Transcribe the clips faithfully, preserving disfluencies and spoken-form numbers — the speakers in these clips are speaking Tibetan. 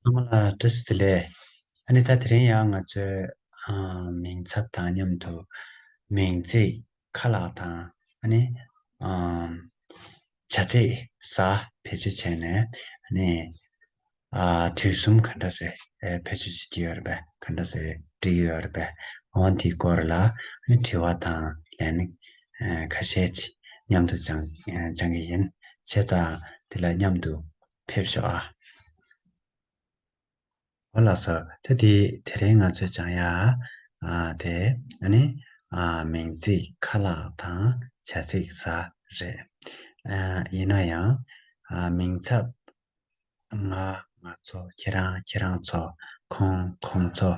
ཚང་མ་ལ་བཀྲ་ཤིས་བདེ་ལེགས། ཨ་ནི་ད་དེ་རིང་ཡང་ང་ཚོས་ཨ་མིང་ཚབ་དང་མཉམ་དུ་མིང་ཚིག་ཁ་ལག་དང་ཨ་ནི་ཨམ་བྱ་ཚིག་ཟ་བེད་སྤྱོད་བྱས་ནས་ཨ་ནི་ཨ་དུས་གསུམ་ག་འདྲ་སེ་ཨེ་བེད་སྤྱོད་བྱེད་ཀྱི་ཡོད་རེད་པས། ག་འདྲ་སེ་འབྲི་གི་ཡོད་རེད་པས། འོ་དེའི་སྐོར་ལ་དྲི་བ་དང་ལན་ཨེ་ཁ་ཤས་ཅིག་མཉམ་དུ་སྦྱང་ཨེ་སྦྱང་གི་ཡིན། བྱས་ཙང་དེ་ལ་མཉམ་དུ་ཕེབས་ཤོག་ཨ། འོ་ལགས་སོ། ད་དེ་དེ་རིང་ང་ཚོས་སྦྱང་ཡ་ཨ་དེ་ཨ་ནི་ཨ་མིང་ཚིག་ཁ་ལག་དང་བྱ་ཚིག་ཟ་རེད། ཨ་ཡིན་ན་ཡང་ཨ་མིང་ཚབ་ང་ང་ཚོ། ཁྱེད་རང་ཁྱེད་རང་ཚོ། ཁོང་ཁོང་ཚོ།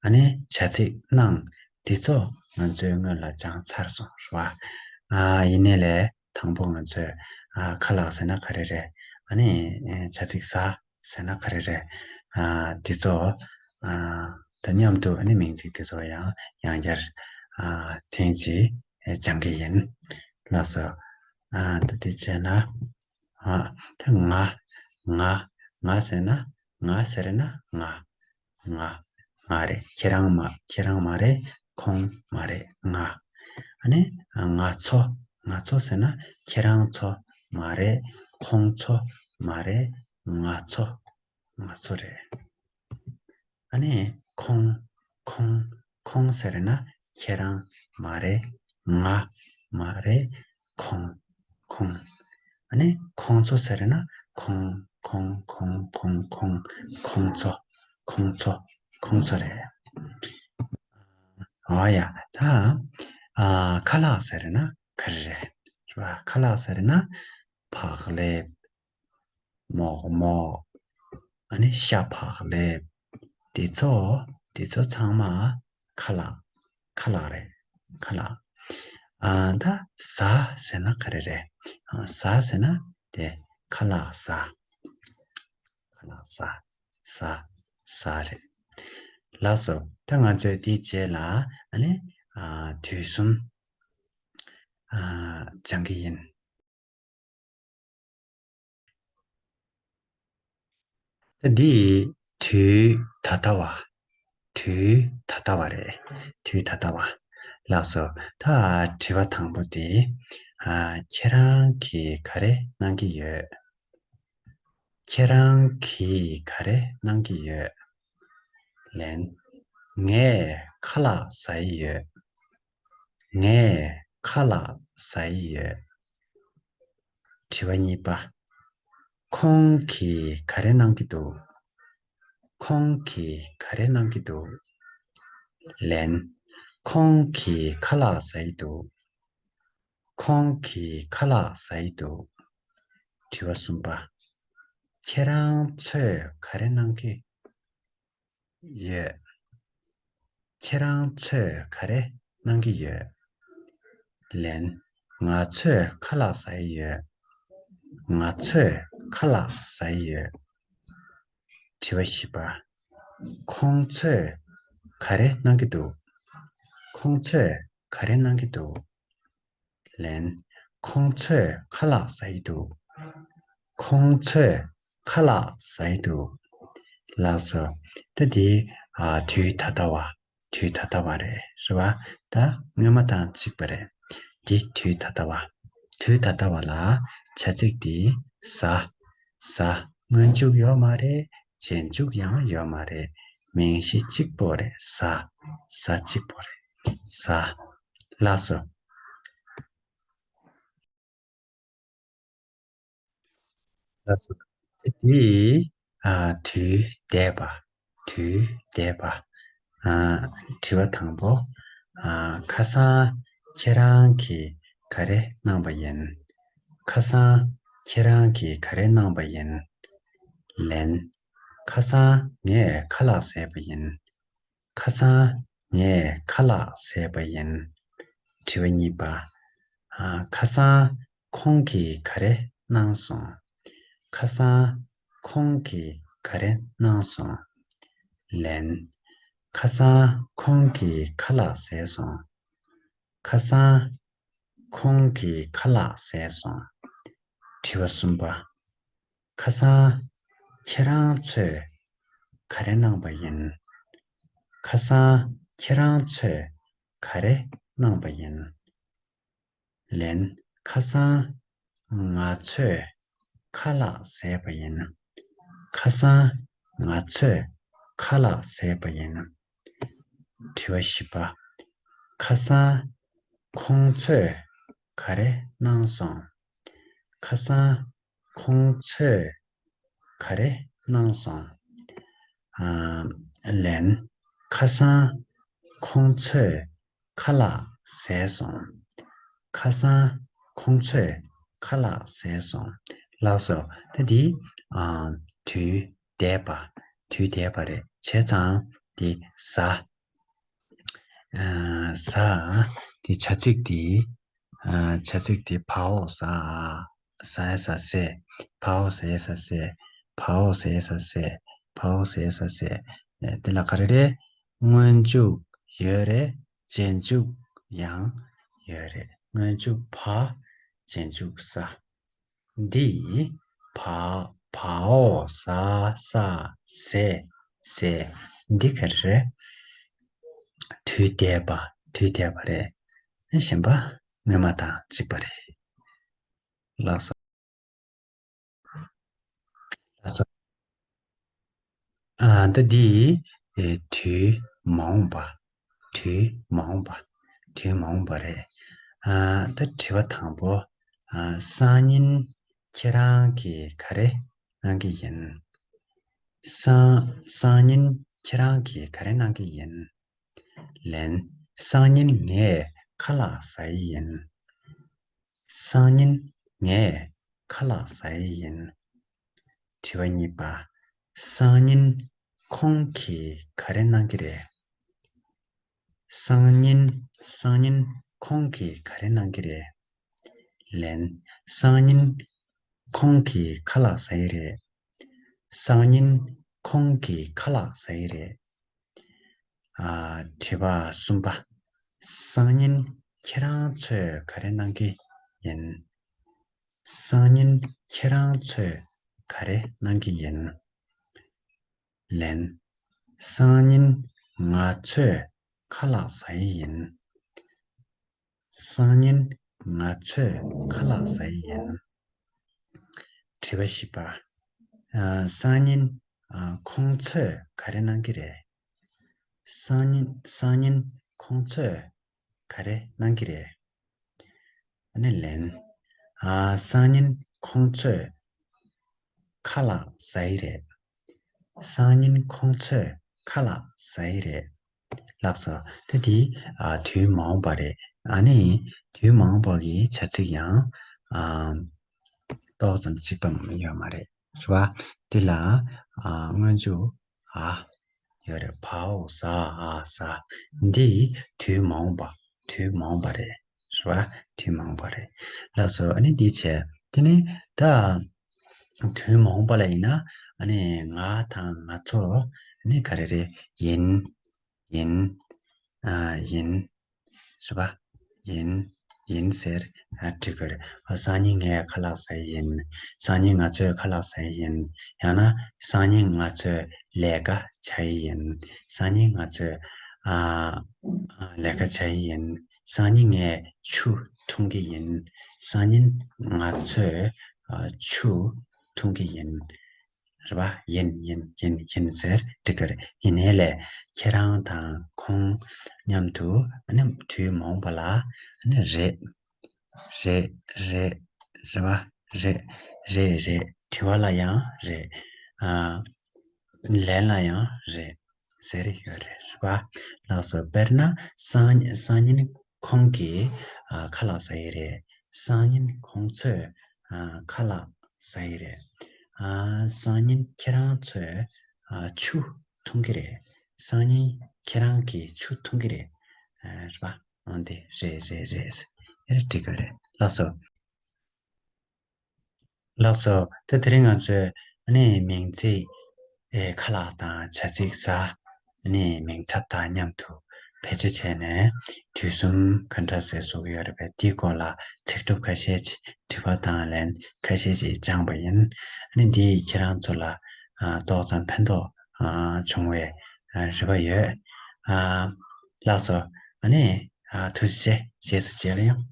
ཨ་ནི་བྱ་ཚིག་གནང་འདི་ཚོ་ང་ཚོས་སྔོན་ལ་སྦྱངས་ཚར་སོང་རེད་བ། ཨ་ཡིན་ནའི་ལས་དང་པོ་ང་ཚོས་ཨ་ཁ་ལག་ཟེར་ན་ག་རེ་རེད། ཨ་ནི་ཨེ་བྱ་ཚིག་ཟ་ཟེར་ན་ག་རེ་རེད། ཨ་འདི་ཚོ་ཨ་ད་མཉམ་དུ་ཨ་ནི་མིང་ཚིག་འདི་ཚོ་ཡང་ཡང་བསྐྱར་ཨ་ཐེངས་གཅིག་ཨེ་སྦྱང་གི་ཡིན། ལགས་སོ། ཨ་ད་འདི་བྱས་ན། ཨ་ད་ང་ང་ང་ཟེར་ན། ང་ཟེར་ན་ང་། ང་ང་རེད། ཁྱེད་རང་མ་ཁྱེད་རང་མ་རེད། ཁོང་མ་རེད། ང་། ཨ་ནི་ང་ཚོ། ང་ཚོ་ཟེར་ན་ཁྱེད་རང་ཚོ་མ་རེད། ཁོང་ཚོ་མ་རེད། ང་ཚོ། ང་ཚོ་རེད། ཨ་ནི་ཁོང་། ཁོང་། ཁོང་ཟེར་ན་ཁྱེད་རང་མ་རེད། ང་མ་རེད། ཁོང་། ཁོང་། ཨ་ནི་ཁོང་ཚོ་ཟེར་ན་ཁོང་། ཁོང་། ཁོང་། ཁོང་། ཁོང་། ཁོང་ཚོ། ཁོང་ཚོ། ཁོང་ཚོ་རེད། འོ་ཡ། ད་ཨ་ཁ་ལག་ཟེར་ན་ག་རེ་རེད། རེད་བ། ཁ་ལག་ཟེར་ན་བག་ལེབ། མོག་མོག། ཨ་ནི་ཤ་བག་ལེབ། འདི་ཚོ། འདི་ཚོ་ཚང་མ་ཁ་ལག་ཁ་ལག་རེད། ཁ་ལག་ཨ་ད་ཟ་ཟེར་ན་ག་རེ་རེད། ཨ་ཟ་ཟེར་ན་དེ་ཁ་ལག་ཟ། ཁ་ལག་ཟ། ཟ། ཟ་རེད། ལགས་སོ། ད་ང་ཚོས་དེའི་རྗེས་ལ་ཨ་ནི་ཨ་དུས་གསུམ་ཨ་སྦྱང་གི་ཡིན། ད་འདི་དུས་ད་ལྟ་བ། དུས་ད་ལྟ་བ་རེད། དུས་ད་ལྟ་བ། ལགས་སོ། ད་དྲི་བ་དང་པོ་དེ། ཨ་ཁྱེད་རང་གིས་ག་རེ་གནང་གི་ཡོད། ཁྱེད་རང་གིས་ག་རེ་གནང་གི་ཡོད། ལན། ངས་ཁ་ལག་ཟ་ཡི་ཡོད། ངས་ཁ་ལག་ཟ་ཡི་ཡོད། དྲི་བ་གཉིས་པ། ཁོང་གིས་ག་རེ་གནང་གི་འདུག་ཁོང་གིས་ག་རེ་གནང་གི་འདུག་ལན། ཁོང་གིས་ཁ་ལག་ཟ་ཡི་འདུག་ཁོང་གིས་ཁ་ལག་ཟ་ཡི་འདུག་དྲི་བ་གསུམ་པ། ཁྱེད་རང་ཚོས་ག་རེ་གནང་གི་ཡོད། ཁྱེད་རང་ཚོས་ག་རེ་གནང་གི་ཡོད། ལན། ང་ཚོས་ཁ་ལག་ཟ་ཡི་ཡོད། ང་ཚོས་ཁ་ལག་ཟ་ཡི་ཡོད། དྲི་བ་བཞི་པ། ཁོང་ཚོས་ག་རེ་གནང་གི་འདུག་ཁོང་ཚོས་ག་རེ་གནང་གི་འདུག་ལན། ཁོང་ཚོས་ཁ་ལག་ཟ་ཡི་འདུག་ཁོང་ཚོས་ཁ་ལག་ཟ་ཡི་འདུག་ལགས་སོ། ད་འདི་ཨ་དུས་ད་ལྟ་བ། དུས་ད་ལྟ་བ་རེད། རེད་བ། ད་སྔོན་མ་དང་གཅིག་པ་རེད། འདི་དུས་ད་ལྟ་བ། དུས་ད་ལྟ་བ་ལ་བྱ་ཚིག་འདི་ཟ། ཟ། སྔོན་འཇུག་ཡོད་མ་རེད། རྗེས་འཇུག་ཡང་ཡོད་མ་རེད། མིང་གཞི་གཅིག་པོ་རེད། ཟ། ཟ་གཅིག་པོ་རེད། ཟ། ལགས་སོ། ལགས་སོ། དེ་དེ་ཨ་དུས་འདས་པ། དུས་འདས་པ། ཨ་དྲི་བ་དང་པོ། ཨ་ཁ་སང་ཁྱེད་རང་གིས་ག་རེ་གནང་པ་ཡིན། ཁ་སང་ཁྱེད་རང་གིས་ག་རེ་གནང་པ་ཡིན། ལན། ཁ་སང་ངས་ཁ་ལག་བཟས་པ་ཡིན། ཁ་སང་ངས་ཁ་ལག་བཟས་པ་ཡིན། དྲི་བ་གཉིས་པ། ཨ་ཁ་སང་ཁོང་གིས་ག་རེ་གནང་སོང་། ཁ་སང་ཁོང་གིས་ག་རེ་གནང་སོང་། ལན། ཁ་སང་ཁོང་གིས་ཁ་ལག་བཟས་སོང་། ཁ་སང་ཁོང་གིས་ཁ་ལག་བཟས་སོང་། དྲི་བ་གསུམ་པ། ཁ་སང་ཁྱེད་རང་ཚོས་ ག་རེ་གནང་པ་ཡིན། ཁ་སང་ཁྱེད་རང་ཚོས་ག་རེ་གནང་པ་ཡིན། ལན། ཁ་སང་ང་ཚོས་ཁ་ལག་བཟས་པ་ཡིན། ཁ་སང་ང་ཚོས་ཁ་ལག་བཟས་པ་ཡིན། དྲི་བ་བཞི་པ། ཁ་སང་ཁོང་ཚོས་ག་རེ་གནང་སོང་། ཁ་སང་ཁོང་ཚོས་ག་རེ་གནང་སོང་། ཨ། ལན། ཁ་སང་ཁོང་ཚོས་ཁ་ལག་བཟས་སོང་། ཁ་སང་ཁོང་ཚོས་ཁ་ལག་བཟས་སོང་། ལགས་སོ། ད་འདི། ཨ། དུས་འདས་པ། དུས་འདས་པ་རེད། བྱས་ཙང་འདི་ཟ། ཨ། ཟ། འདི་བྱ་ཚིག་འདི། ཨ། བྱ་ཚིག་འདི་བའོ་ཟ། ཟ་ཡ་ཟ་ཟས། བའོ་ཟ་ཡ་ཟ་ཟས། བའོ་ཟ་ཡ་ཟ་ཟས། བའོ་ཟ་ཡ་ཟ་ཟས། ཨ། འདི་ལ་ག་རེ་རེད། སྔོན་འཇུག་ཡོད་རེད། རྗེས་འཇུག་ཡང་ཡོད་རེད། སྔོན་འཇུག་བ། རྗེས་འཇུག་ཟ། འདི། བ། བའོ་ཟ་ཟས་ཟས། འདི་ག་རེ་རེད། དུས་འདས་པ། དུས་འདས་པ་རེད། གཞན་པ་སྔོན་མ་དང་གཅིག་པ་རེད། ལགས་སོ། ལགས་སོ། ཨ། ད་འདི། ཨེ། དུས་མ་འོངས་པ། དུས་མ་འོངས་པ། དུས་མ་འོངས་པ་རེད། ཨ། ད་དྲི་བ་དང་པོ། ཨ། སང་ཉིན་ཁྱེད་རང་གིས་ག་རེ་གནང་གི་ཡིན། སང་། སང་ཉིན་ཁྱེད་རང་གིས་ག་རེ་གནང་གི་ཡིན། ལན། སང་ཉིན་ངས་ཁ་ལག་ཟ་ཡི་ཡིན། སང་ཉིན་ངས་ཁ་ལག་ཟ་ཡི་ཡིན། དྲི་བ་གཉིས་པ། སང་ཉིན་ཁོང་གིས་ག་རེ་གནང་གི་རེད། སང་ཉིན། སང་ཉིན་ཁོང་གིས་ག་རེ་གནང་གི་རེད། ལན། སང་ཉིན་ཁོང་གིས་ཁ་ལག་ཟ་ཡི་རེད། སང་ཉིན་ཁོང་གིས་ཁ་ལག་ཟ་ཡི་རེད། ཨ། དྲི་བ་གསུམ་པ། སང་ཉིན་ཁྱེད་རང་ཚོས་ག་རེ་གནང་གི་ཡིན། སང་ཉིན་ཁྱེད་རང་ཚོས་ག་རེ་གནང་གི་ཡིན། ལན། སང་ཉིན་ང་ཚོས་ཁ་ལག་ཟ་ཡི་ཡིན། སང་ཉིན་ང་ཚོས་ཁ་ལག་ཟ་ཡི་ཡིན། དྲི་བ་བཞི་པ། ཨ། སང་ཉིན། ཨ། ཁོང་ཚོས་ག་རེ་གནང་གི་རེད། སང་ཉིན། སང་ཉིན་ཁོང་ཚོས་ག་རེ་གནང་གི་རེད། ཨ་ནི་ལན། ཨ། སང་ཉིན་ཁོང་ཚོས་ཁ་ལག་ཟ་ཡི་རེད། སང་ཉིན་ཁོང་ཚོས་ཁ་ལག་ཟ་ཡི་རེད། ལགས་སོ། ད་འདི། ཨ། དུས་མ་འོངས་པ་རེད། ཨ་ནི་དུས་མ་འོངས་པ་གི་བྱ་ཚིག་ཡང་། ཨ། ཏོག་ཙམ་གཅིག་པ་ཡོད་མ་རེད། རེད་པ། འདི་ལ། ཨ། སྔོན་འཇུག་ཨ་ཡོད་རེད། བའོ་ཟ་འ་ཟ། འདི་དུས་མ་འོངས་པ། དུས་མ་འོངས་པ་རེད། རེད་པ། དུས་མ་འོངས་པ་རེད། ལགས་སོ། ཨ་ནི་འདི་བྱས། དེ་ནས་ད་དུས་མ་འོངས་པ་ལ་ཡིན་ན། ཨ་ནི་ང་དང་ང་ཚོ་ཨ་ནི་ག་རེ་རེད། ཡིན། ཡིན། ཨ། ཡིན། རེད་པ། ཡིན། ཡིན་ཟེར། ཨ། འབྲི་དགོས་རེད། ཨ། སང་ཉིན་ངས་ཁ་ལག་ཟ་ཡི་ཡིན། སང་ཉིན་ང་ཚོས་ཁ་ལག་ཟ་ཡི་ཡིན། ཡང་ན་སང་ཉིན་ང་ཚོས་ལས་ཀ་བྱ་ཡི་ཡིན། སང་ཉིན་ང་ཚོས། ཨ། ཨ། ལས་ཀ་བྱ་ཡི་ཡིན། སང་ཉིན་ངས་ཆུ་འཐུང་གི་ཡིན། སང་ཉིན་ང་ཚོས། ཨ། ཆུ་འཐུང་གི་ཡིན། རེད་པ། ཡིན། ཡིན། ཡིན། ཡིན་ཟེར་འབྲི་དགོས་རེད། ཡིན་ནའི་ལས་ཁྱེད་རང་དང་ཁོང་མཉམ་དུ། ཨ་ནི་དུས་མ་འོངས་པ་ལ། ཨ་ནི་རེད། རེད། རེད། རེད་པ། རེད། རེད། རེད། དྲི་བ་ལ་ཡང་རེད། ཨ། ལན་ལ་ཡང་རེད་ཟེར་ཡོད་རེད། རེད་པ། ལགས་སོ། དཔེར་ན་སང་། སང་ཉིན་ཁོང་གིས། ཨ། ཁ་ལག་ཟ་ཡི་རེད། སང་ཉིན་ཁོང་ཚོས། ཨ། ཁ་ལག་ཟ་ཡི་རེད། ཨ། སང་ཉིན་ཁྱེད་རང་ཚོས། ཨ། ཆུ་འཐུང་གི་རེད། སང་ཉིན་ཁྱེད་རང་གིས་ཆུ་འཐུང་གི་རེད། ཨ། རེད་པ། འོན་ཏེ་རེད། རེད། རེད་ཟེར་འབྲི་དགོས་རེད། ལགས་སོ། ལགས་སོ། ད་དེ་རིང་ང་ཚོས་ཨ་ནི་མིང་ཚིག་ཨེ། ཁ་ལག་དང་བྱ་ཚིག་ཟ། ཨ་ནི་མིང་ཚབ་དང་མཉམ་དུ་བེད་སྤྱོད་བྱས་ནས་དུས་གསུམ་ག་འདྲ་སེ་བཟོ་གི་ཡོད་རེད་པས། འདིའི་སྐོར་ལ་ཚིག་གྲུབ་ཁ་ཤས་ཤིག་དྲི་བ་དང་ལན་ཁ་ཤས་ཤིག་སྦྱངས་པ་ཡིན། ཨ་ནི་འདིས་ཁྱེད་རང་ཚོ་ལ། ཨ། ཏོག་ཙམ་ཕན་ཐོགས་ ཨ་བྱུང་བའི་ཨ་རེ་བ་ཡོད། ཨ་ལགས་སོ། ཨ་ནི་ཨ་ཐུགས་རྗེ་ཆེ། རྗེས་སུ་མཇལ་ཡོང་།